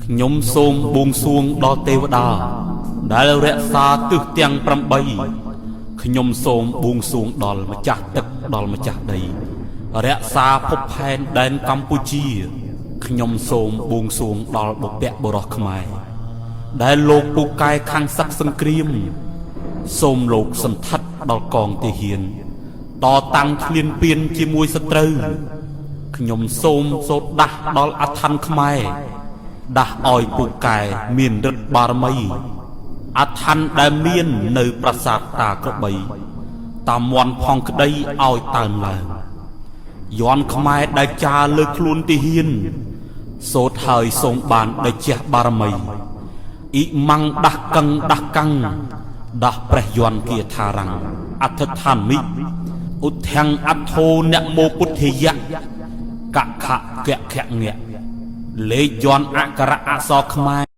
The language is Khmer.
ខ្ញុំសូមបួងសួងដល់ទេវតាដែលរក្សាទិសទាំង8ខ្ញុំសូមបួងសួងដល់ម្ចាស់ទឹកដល់ម្ចាស់ដីរក្សាភពផែនដែនកម្ពុជាខ្ញុំសូមបួងសួងដល់បុព្វបុរសខ្មែរដែលលោកពូកែខាងសឹកសង្គ្រាមសូមលោកសន្ធិដ្ឋដល់កងទាហានតតាំងឈ្លានពានជាមួយសត្រូវខ្ញុំសូមសូត្រដាស់ដល់អឋានខ្មែរដាស់ឲ្យពូកែមានឫទ្ធិបារមីអឋានដែលមាននៅប្រាសាទតាក្របីតាមមន់ផងក្តីឲ្យតើនឡើងយ័ន្តខ្មែរដែលចារលើខ្លួនទាហានសូត្រហើយសូមបានដោយជះបារមីអ៊ីម៉ាំងដាស់កឹងដាស់កាំងដាស់ព្រះយន្តគាថារាំងអធិដ្ឋាមិឧទ្ធាំងអធោនមោពុទ្ធិយៈកខៈកខៈងៈលេខយន្តអក្សរអក្សរខ្មែរ។